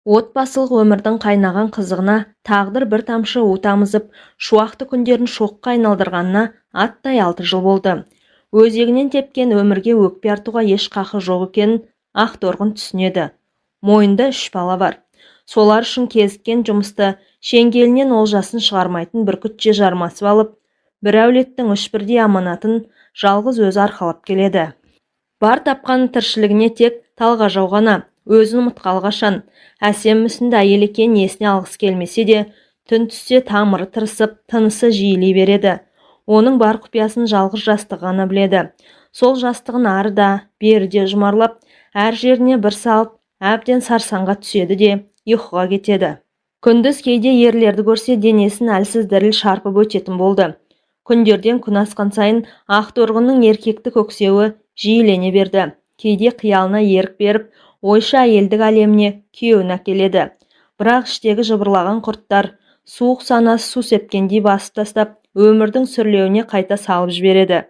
Отбасылық өмірдің қайнаған қызығына тағдыр бір тамшы у тамызып, шуақты күндерін шоққа айналдырғанына аттай 6 жыл болды. Өзегінен тепкен өмірге өкпе артуға еш қақы жоқ екенін Ақтоғын түсінеді. Мойнында 3 бала бар. Солар үшін кезіккен жұмысты шеңгелінен олжасын шығармайтын бүркітше жармасып алып, бір әулеттің 3 бірдей аманатын жалғыз өзі арқалап келеді. Бар тапқан тіршілігіне тек талғажау ғана, өзін ұмытқалы қашан. Әсем мүсінді әйел екенін есіне алғысы келмесе де, түн түссе тамыры тырысып, тынысы жиілей береді. Оның бар құпиясын жалғыз жастығы ғана біледі. Сол жастығын ары да, бері де жұмарлап, әр жеріне бір салып, әбден сарсаңға түседі де, ұйқыға кетеді. Күндіз кейде ерлерді көрсе, денесін әлсіз діріл шарпып өтетін болды. Күндерден күн асқан сайын Ақтоғынның еркекті көксеуі жиілене берді. Кейде қиялына ерік беріп, ойша әйелдік әлеміне күйеуін әкеледі. Бірақ іштегі жыбырлаған құрттар суық санасы су сепкендей басып тастап, өмірдің сүрлеуіне қайта салып жібереді.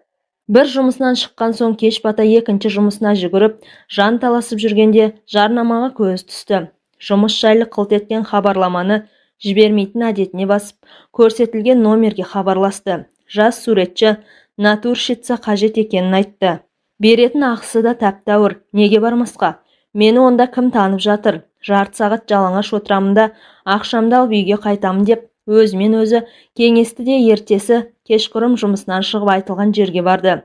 Бір жұмысынан шыққан соң кеш бата екінші жұмысына жүгіріп, жан таласып жүргенде жарнамаға көз түсті. Жұмыс жайлы қылт еткен хабарламаны жібермейтін әдетіне басып, көрсетілген номерге хабарласты. Жас суретші натурщица қажет екенін айтты. Беретін ақысы да тәп-тәуір, неге бармасқа? Мені онда кім танып жатыр? Жарты сағат жалаңаш отырамын да, ақшамды алып үйге қайтамын деп, өзімен өзі кеңесті де ертесі кешқұрым жұмысынан шығып айтылған жерге барды.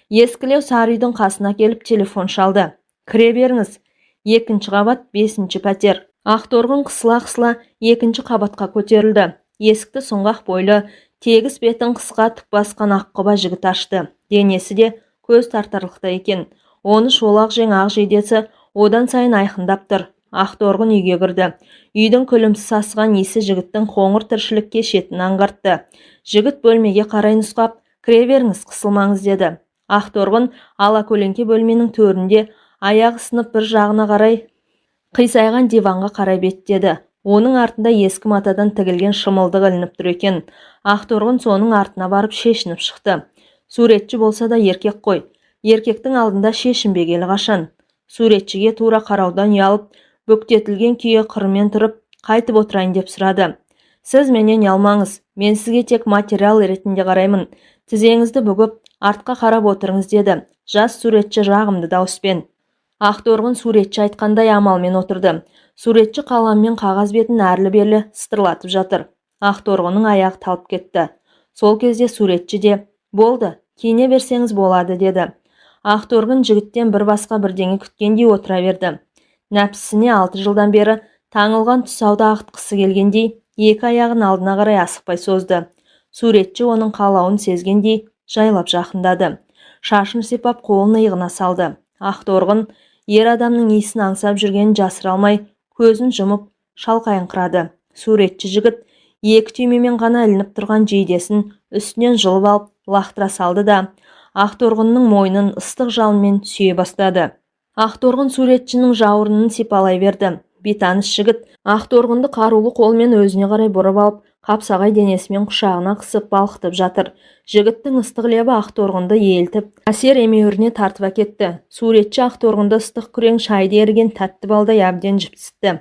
Ескілеу сары үйдің қасына келіп телефон шалды. Кіре беріңіз. 2-ші қабат, 5-ші пәтер. Ақтоғын қысыла-қысыла 2-ші қабатқа көтерілді. Есікті сұңғақ бойлы, тегіс бетін қысқа түк басқан аққұба жігіт ашты. Денесі де көз тартарлықтай екен. Оны шолақ жең ақ жейдесі одан сайын айқындап тұр. Ақтоғын үйге кірді. Үйдің күлімсіз сасыған иісі жігіттің қоңыр тіршілікке шетін аңғартты. Жігіт бөлмеге қарай нұсқап, кіре беріңіз, қысылмаңыз деді. Ақтоғын алакөлеңке бөлменің төрінде аяғы сынып бір жағына қарай қисайған диванға қарай беттеді. Оның артында ескі матадан тігілген шымылдық ілініп тұр екен. Ақтоғын соның артына барып шешініп шықты. Суретші болса да еркек қой. Еркектің алдында шешінбегелі қашан. Суретшіге тура қараудан ұялып, бүктетілген күйі қырымен тұрып, қайтып отырайын деп сұрады. Сіз менен ұялмаңыз, мен сізге тек материал ретінде қараймын. Тізеңізді бүгіп, артқа қарап отырыңыз деді жас суретші жағымды дауыспен. Ақтоғын суретші айтқандай амалмен отырды. Суретші қаламмен қағаз бетін әрлі-берлі сытырлатып жатыр. Ақтоғынның аяғы талып кетті. Сол кезде суретші де, болды, киіне берсеңіз болады деді. Ақтоғын жігіттен бір басқа бірдеңе күткендей отыра берді. Нәпсісіне 6 жылдан бері таңылған тұсауды ағытқысы келгендей, екі аяғын алдына қарай асықпай созды. Суретші оның қалауын сезгендей жайлап жақындады. Шашын сипап қолын иығына салды. Ақтоғын ер адамның иісін аңсап жүргенін жасыра алмай, көзін жұмып шалқайыңқырады. Суретші жігіт екі түймемен ғана ілініп тұрған жейдесін үстінен жұлып алып лақтыра салды да, Ақтоғынның мойнын ыстық жалынмен сүйе бастады. Ақтоғын суретшінің жауырынын сипалай берді. Бейтаныс жігіт Ақтоғынды қарулы қолмен өзіне қарай бұрып алып, қапсағай денесімен құшағына қысып балқытып жатыр. Жігіттің ыстық лебі Ақтоғынды елтіп, әсер емеуріне тартып әкетті. Суретші Ақтоғынды ыстық күрең шайды еріген тәтті балдай әбден жіпсітті.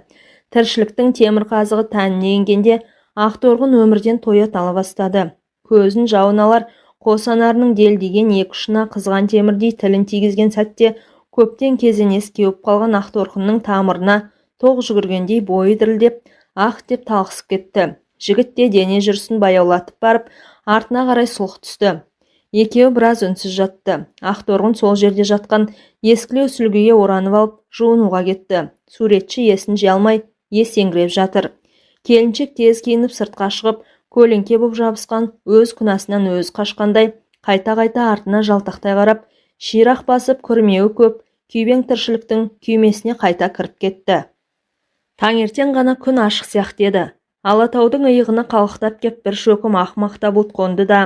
Тіршіліктің темір қазығы тәніне енгенде Ақтоғын өмірден тоя тала бастады. Көзін жауын алар қос анарының делдиген екі ұшына қызған темірдей тілін тигізген сәтте көптен кезенесі кеуіп қалған Ақтоғынның тамырына тоқ жүгіргендей бойы дірілдеп, ақ деп талқысып кетті. Жігіт те дене жүрісін баяулатып барып, артына қарай сұлқ түсті. Екеуі біраз үнсіз жатты. Ақтоғын сол жерде жатқан ескілеу сүлгіге оранып алып, жуынуға кетті. Суретші есін жия алмай, есеңгіреп жатыр. Келіншек тез киініп сыртқа шығып, көлеңке боп жабысқан өз күнәсінен өзі қашқандай, қайта-қайта артына жалтақтай қарап, ширақ басып күрмеуі көп күйбең тіршіліктің күймесіне қайта кіріп кетті. Таңертең ғана күн ашық сияқты еді. Алатаудың иығына қалықтап кеп бір шөкім ақ мақта бұлт қонды да,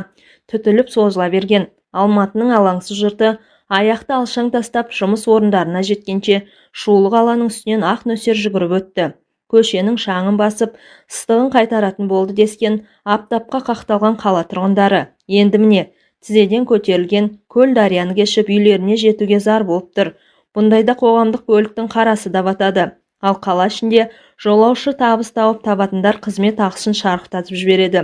түтіліп созыла берген. Алматының алаңсыз жұрты аяқты алшаң тастап жұмыс орындарына жеткенше шулы қаланың үстінен ақ нөсер жүгіріп өтті. Көшенің шаңын басып, ыстығын қайтаратын болды дескен аптапқа қақталған қала тұрғындары. Енді міне, тізеден көтерілген көл дарияны кешіп үйлеріне жетуге зар болып тұр. Бұндайда қоғамдық көліктің қарасы да батады. Ал қала ішінде Жолаушы табыс тауып табатындар қызмет ақысын шарықтатып жібереді.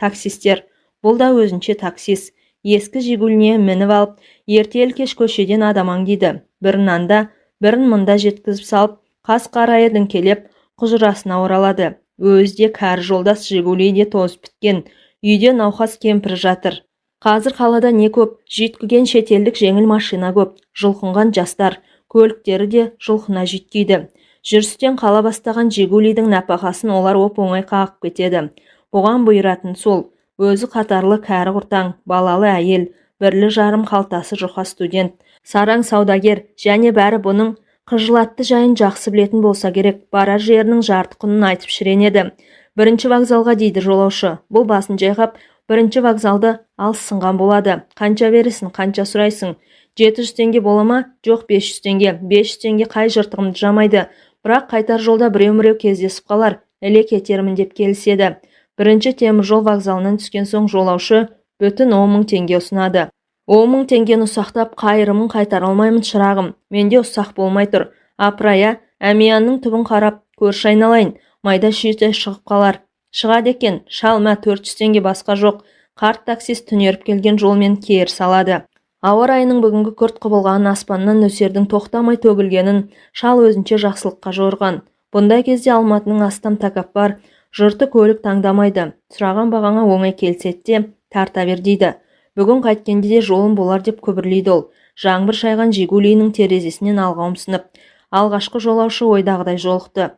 Таксистер. Бұл да өзінше таксист. Ескі «Жигуліне» мініп алып, ертелі-кеш көшеден адам аңдиды. Бірін анда, бірін мында жеткізіп салып, қас қарая діңкелеп, құжырасына оралады. Өзі де кәрі жолдас, «Жигули» де тозып біткен. Үйде науқас кемпірі жатыр. Қазір қалада не көп? Жүйткіген шетелдік жеңіл машина көп. Жұлқынған жастар, көліктері де жұлқына жүйткиді. Жүрістен қала бастаған «Жигулидің» нәпақасын олар оп-оңай қағып кетеді. Бұған бұйыратын сол. Өзі қатарлы кәрі құртаң, балалы әйел, бірлі-жарым қалтасы жұқа студент, сараң саудагер және бәрі бұның қыжылатты жайын жақсы білетін болса керек, барар жерінің жарты құнын айтып шіренеді. Бірінші вокзалға дейді жолаушы. Бұл басын жайқап, бірінші вокзалды алыссынған болады. Қанша бересің, қанша сұрайсың? 700 теңге бола ма? Жоқ, 500 теңге. 500 теңге қай жыртығымды жамайды? Бірақ қайтар жолда біреу-міреу кездесіп қалар, іле кетермін деп келіседі. Бірінші теміржол вокзалынан түскен соң жолаушы бүтін 10 000 теңге ұсынады. 10 000 теңгені ұсақтап, қайырымын қайтара алмаймын, шырағым. Менде ұсақ болмай тұр. Апырай, әмиянның түбін қарап көрші айналайын, майда шүйде шығып қалар. Шығады екен, шал, мә, 400 теңге, басқа жоқ. Қарт таксист түнеріп келген жолмен кері салады. Ауа райының бүгінгі күрт құбылғанын, аспаннан нөсердің тоқтамай төгілгенін шал өзінше жақсылыққа жорыған. Бұндай кезде Алматының астам тәкаппар жұрты көлік таңдамайды. Сұраған бағаңа оңай келіседі де, тарта бер дейді. Бүгін қайткенде де жолым болар деп күбірлейді ол, жаңбыр шайған «Жигулиінің» терезесінен алға ұмсынып. Алғашқы жолаушы ойдағыдай жолықты.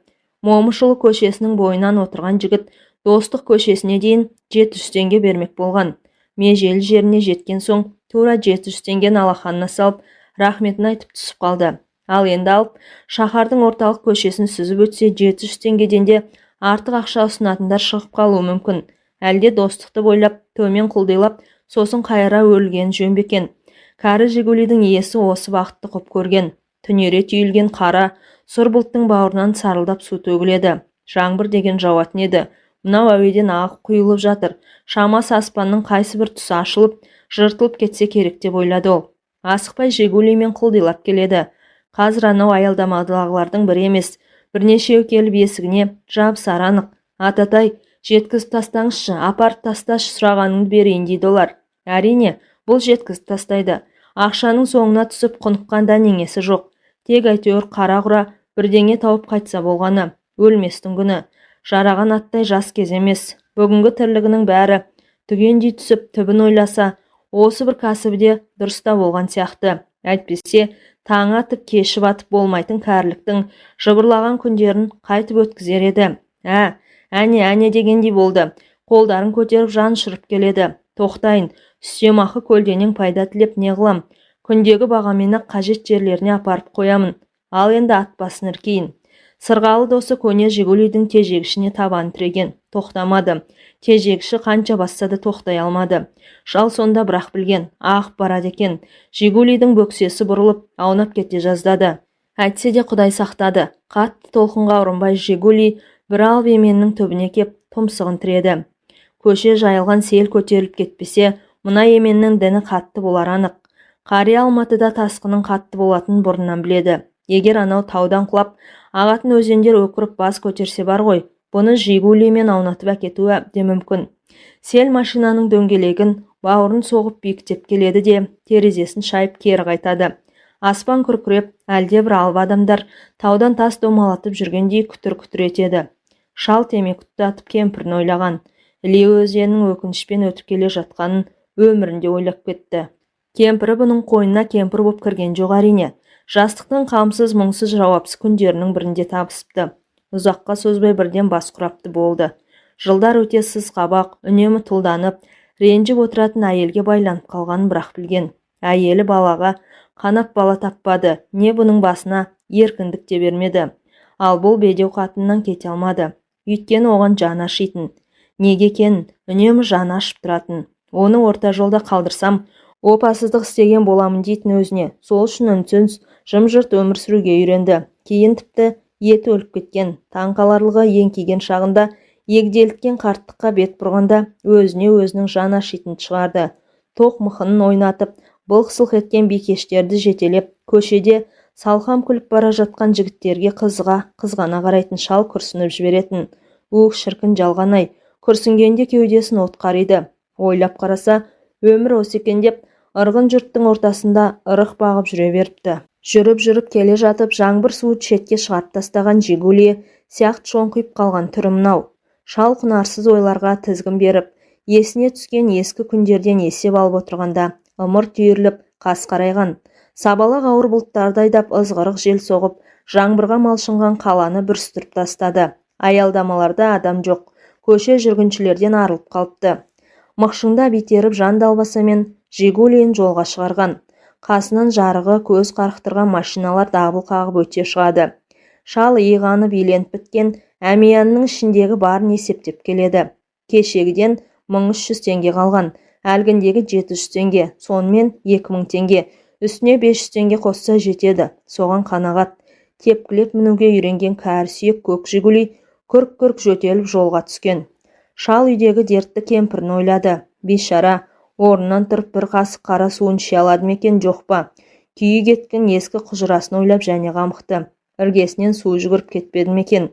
Момышұлы көшесінің бойынан отырған жігіт Достық көшесіне дейін 700 теңге бермек болған. Межелі жеріне жеткен соң тура 700 теңгені алақанына салып, рахметін айтып түсіп қалды. Ал енді алып шаһардың орталық көшесін сүзіп өтсе, 700 теңгеден де артық ақша ұсынатындар шығып қалуы мүмкін. Әлде Достықты бойлап төмен құлдилап, сосын қайыра өрілген жөн бе екен? Кәрі «Жигулидің» иесі осы бағытты құп көрген. Түнере түйілген қара сұр бұлттың бауырынан сарылдап су төгіледі. Жаңбыр деген жауатын еді, мынау әуеден ағып құйылып жатыр. Шамасы, аспанның қайсы бір тұсы ашылып, жыртылып кетсе керек деп ойлады ол. Асықпай «Жигулимен» құлдилап келеді. Қазір анау аялдамадағылардың бірі емес, бірнешеуі келіп есігіне жабысары анық. «Ататай, жеткізіп тастаңызшы, апарып тасташы, сұрағаныңды берейін», – дейді олар. Әрине, бұл жеткізіп тастайды. Ақшаның соңына түсіп құныққан дәнеңесі жоқ. Тек әйтеуір қара құра бірдеңе тауып қайтса болғаны. Өлместің күні. Жараған аттай жас кез емес. Бүгінгі тірлігінің бәрі түгендей түсіп, түбін ойласа, осы бір кәсібі де дұрыс та болған сияқты. Әйтпесе таңы атып, кеші батып болмайтын кәріліктің жыбырлаған күндерін қайтып өткізер еді? Ә, әне, әне дегендей болды. Қолдарын көтеріп жан ұшырып келеді. Тоқтайын, үстемақы көлденең пайда тілеп не қылам? Күндегі бағамен-ақ қажет жерлеріне апарып қоямын. Ал енді ат басын іркейін. Сырғалы досы көне «Жигулидің» тежегішіне табан тіреген. Тоқтамады. Тежегіші қанша басса да тоқтай алмады. Шал сонда бірақ білген, ағып барады екен. «Жигулидің» бөксесі бұрылып, аунап кете жаздады. Әйтсе де құдай сақтады. Қатты толқынға ұрынбай «Жигули» бір алып еменнің түбіне кеп тұмсығын тіреді. Көше жайылған сел көтеріліп кетпесе, мына еменнің діні қатты болары анық. Қария Алматыда тасқынның қатты болатынын бұрыннан біледі. Егер анау таудан құлап ағатын өзендер өкіріп бас көтерсе бар ғой, бұны «Жигулимен» аунатып әкетуі әбден мүмкін. Сел машинаның дөңгелегін, бауырын соғып биіктеп келеді де, терезесін шайып кері қайтады. Аспан күркіреп, әлде бір алып адамдар таудан тас домалатып жүргендей күтір-күтір етеді. Шал темекі тұтатып кемпірін ойлаған. Іле өзенінің өкінішпен өтіп келе жатқанын өмірінде ойлап кетті. Кемпірі бұның қойнына кемпір боп кірген жоқ, әрине. Жастықтың қамсыз, мұңсыз, жауапсыз күндерінің бірінде табысыпты. Ұзаққа созбай бірден бас құрапты болды. Жылдар өте сыз қабақ, үнемі тұлданып, ренжіп отыратын әйелге байланып қалғанын бірақ білген. Әйелі балаға қанап бала таппады, не бұның басына еркіндік те бермеді. Ал бұл бедеу қатыннан кете алмады. Өйткені оған жаны ашитын. Неге екенін, үнемі жаны ашып тұратын. Оны орта жолда қалдырсам, опасыздық істеген боламын дейтін өзіне. Сол үшін үнсіз, жым-жырт өмір сүруге үйренді. Кейін тіпті еті өліп кеткен, таң қаларлығы еңкейген шағында, егделткен қарттыққа бет бұрғанда өзіне өзінің жаны ашитынын шығарды. Тоқ мықынын ойнатып, былқ-сылқ еткен бикештерді жетелеп, көшеде Салқам күліп бара жатқан жігіттерге қызыға, қызғана қарайтын шал күрсініп жіберетін. Ух, шіркін жалған-ай, күрсінгенде кеудесін от қариды. Ойлап қараса, өмір осы екен деп, ырғын жұрттың ортасында ырық бағып жүре беріпті. Жүріп-жүріп келе жатып, жаңбыр суы шетке шығарып тастаған «Жигули» сияқты шоңқиып қалған түрі мынау. Шал құнарсыз ойларға тізгін беріп, есіне түскен ескі күндерден есеп алып отырғанда, ымырт үйіріліп, қас қарайған. Сабалақ ауыр бұлттарды айдап, ызғырық жел соғып, жаңбырға малшынған қаланы бүрістіріп тастады. Аялдамаларда адам жоқ, көше жүргіншілерден арылып қалыпты. Мықшыңдап итеріп жан далбасамен «Жигулиін» жолға шығарған. Қасынан жарығы көз қарықтырған машиналар дабыл қағып өте шығады. Шал иғанып иленіп біткен әмиянының ішіндегі барын есептеп келеді. Кешегіден 1300 теңге қалған, әлгіндегі 700 теңге, сонымен 2000 теңге. Үстіне 500 теңге қосса жетеді, соған қанағат. Тепкілеп мінуге үйренген кәрі сүйек көк «Жигули» күрк-күрк жөтеліп жолға түскен. Шал үйдегі дертті кемпірін ойлады. Бейшара, орнынан тұрып бір қасық қара суын іше алады ма екен, жоқ па? Күйі кеткен ескі құжырасын ойлап және қамықты. Іргесінен су жүгіріп кетпеді ме екен?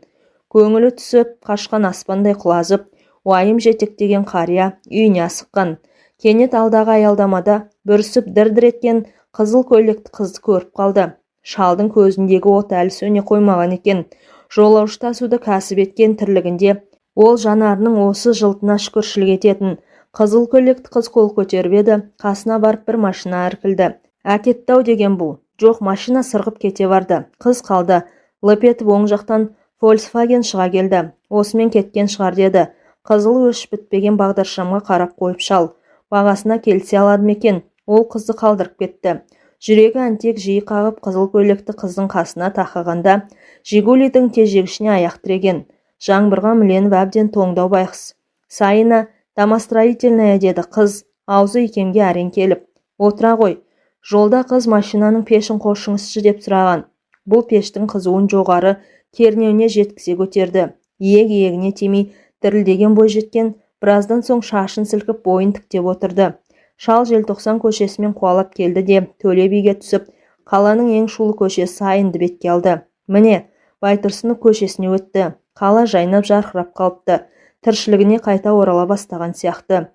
Көңілі түсіп, қашқан аспандай құлазып, уайым жетектеген қария үйіне асыққан. Кенет алдағы аялдамада бүрісіп дір-дір еткен қызыл көйлекті қызды көріп қалды. Шалдың көзіндегі от әлі сөне қоймаған екен. Жолаушы тасуды кәсіп еткен тірлігінде ол жанарының осы жылтына шүкіршілік ететін. Қызыл көйлекті қыз қол көтеріп еді, қасына барып бір машина іркілді. Әкетті-ау деген бұл. Жоқ, машина сырғып кете барды. Қыз қалды. Лып етіп оң жақтан «Фольксваген» шыға келді. Осымен кеткен шығар деді. Қызыл өшіп бітпеген бағдаршамға қарап қойып шал. Бағасына келісе алады ма екен? Ол қызды қалдырып кетті. Жүрегі әнтек жиі қағып, қызыл көйлекті қыздың қасына тақағанда «Жигулидің» тежегішіне аяқ тіреген. Жаңбырға міленіп әбден тоңдау байғұс. Сайына «Домостроительная» деді қыз, аузы икемге әрең келіп. Отыра ғой. Жолда қыз машинаның пешін қосыңызшы деп сұраған. Бұл пештің қызуын жоғары кернеуіне жеткізе көтерді. Иек-иегіне тимей дірілдеген бойжеткен біраздан соң шашын сілкіп бойын тіктеп отырды. Шал Желтоқсан көшесімен қуалап келді де, Төле биге түсіп, қаланың ең шулы көшесі Сайынды бетке алды. Міне, Байтұрсынов көшесіне өтті. Қала жайнап жарқырап қалыпты. Тіршілігіне қайта орала бастаған сияқты.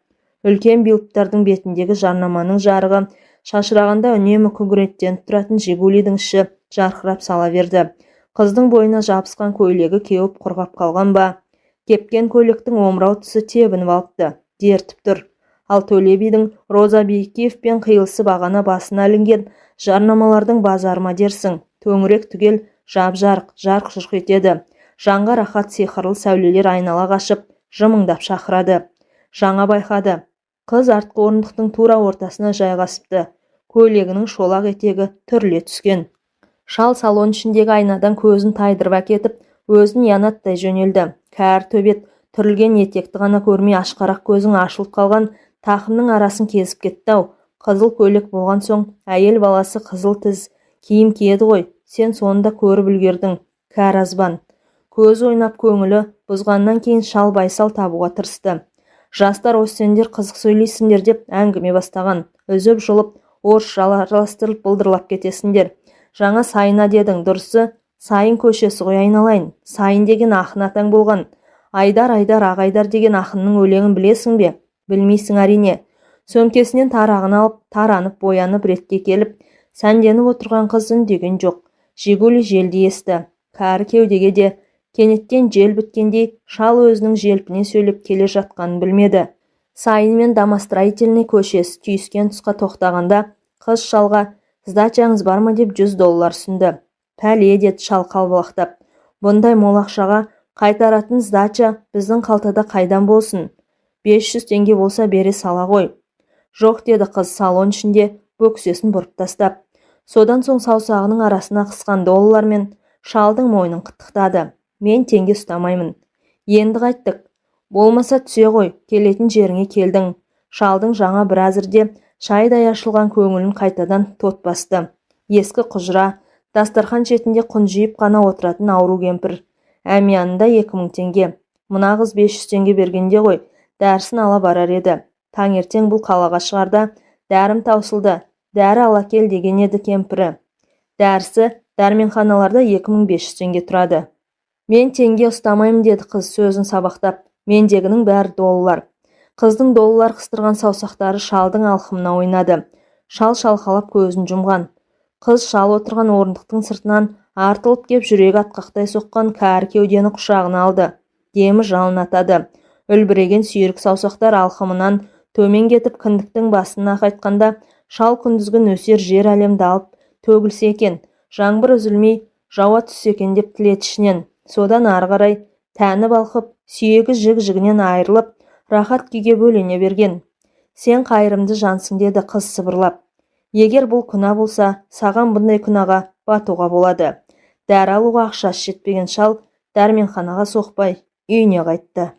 Үлкен билбордтардың бетіндегі жарнаманың жарығы шашырағанда үнемі күңіреніп тұратын «Жигулидің» іші жарқырап сала берді. Қыздың бойына жабысқан көйлегі кеуіп құрғап қалған ба? Кепкен көйлектің омырау тұсы тебініп алыпты, дертіп тұр. Ал Төле бидің Роза Биекеевпен қиылысы бағана басына ілінген жарнамалардың базары ма дерсің. Төңірек түгел жап-жарық, жарқ-жұрқ етеді. Жанға рахат сиқырлы сәулелер айнала қашып, жымыңдап шақырады. Жаңа байқады. Қыз артқы орындықтың тура ортасына жайғасыпты. Көйлегінің шолақ етегі түріле түскен. Шал салон ішіндегі айнадан көзін тайдырып әкетіп, өзін ұянаттай жөнелді. Кәрі төбет түрілген етекті ғана көрмей ашқарақ көзің ашылып қалған тақымның арасын кезіп кетті-ау. Қызыл көйлек болған соң әйел баласы қызыл тіз киім киеді ғой. Сен соны да көріп үлгердің, кәрі азбан. Көзі ойнап көңілі бұзғаннан кейін шал байсал табуға тырысты. Жастар осы сендер қызық сөйлейсіңдер деп әңгіме бастаған. Үзіп жұлып, орысша араластырып былдырлап кетесіңдер. Жаңа Сайына дедің, дұрысы Сайын көшесі ғой айналайын. Сайын деген ақын атаң болған. Айдар, Айдар, ақ Айдар деген ақынның өлеңін білесің бе? Білмейсің әрине. Сөмкесінен тарағын алып, таранып, боянып ретке келіп, сәнденіп отырған қыз үндеген жоқ. «Жигули» желдей есті. Кәрі кеудеге де кенеттен жел біткендей шал өзінің желпіне сөйлеп келе жатқанын білмеді. Сайын мен Домостроительный көшесі түйіскен тұсқа тоқтағанда қыз шалға «Сдачаңыз бар ма?» деп $100 ұсынды. Пәле, деді шал қалбалақтап. Бұндай мол ақшаға қайтаратын сдача біздің қалтада қайдан болсын? 500 теңге болса бере сала ғой. Жоқ, деді қыз салон ішінде бөксесін бұрып тастап. Содан соң саусағының арасына қысқан доллармен шалдың мойнын қытықтады. Мен теңге ұстамаймын. Енді қайттік. Болмаса түсе ғой, келетін жеріңе келдің. Шалдың жаңа бір әзірде шайдай ашылған көңілін қайтадан тот басты. Ескі құжыра, дастархан шетінде құнжиып қана отыратын ауру кемпір. Әмиянында 2000 теңге. Мына қыз 500 теңге бергенде ғой, дәрісін ала барар еді. Таңертең бұл қалаға шығарда дәрім таусылды, дәрі ала кел деген еді кемпірі. Дәрісі дәрменханаларда 2500 теңге тұрады. Мен теңге ұстамаймын, деді қыз сөзін сабақтап. Мендегінің бәрі доллар. Қыздың доллар қыстырған саусақтары шалдың алқымына ойнады. Шал шалқалап көзін жұмған. Қыз шал отырған орындықтың сыртынан артылып кеп, жүрегі атқақтай соққан кәрі кеудені құшағына алды. Демі жалын атады. Үлбіреген сүйрік саусақтар алқымынан төмен кетіп, кіндіктің басына қайтқанда, шал күндізгі нөсер жер әлемді алып төгілсе екен, жаңбыр үзілмей жауа түссе екен деп тіледі ішінен. Содан ары қарай тәні балқып, сүйегі жік-жігінен айырылып, рахат күйге бөлене берген. Сен қайырымды жансың, деді қыз сыбырлап. Егер бұл күнә болса, саған бұндай күнәға батуға болады. Дәрі алуға ақшасы жетпеген шал дәрменханаға соқпай үйіне қайтты.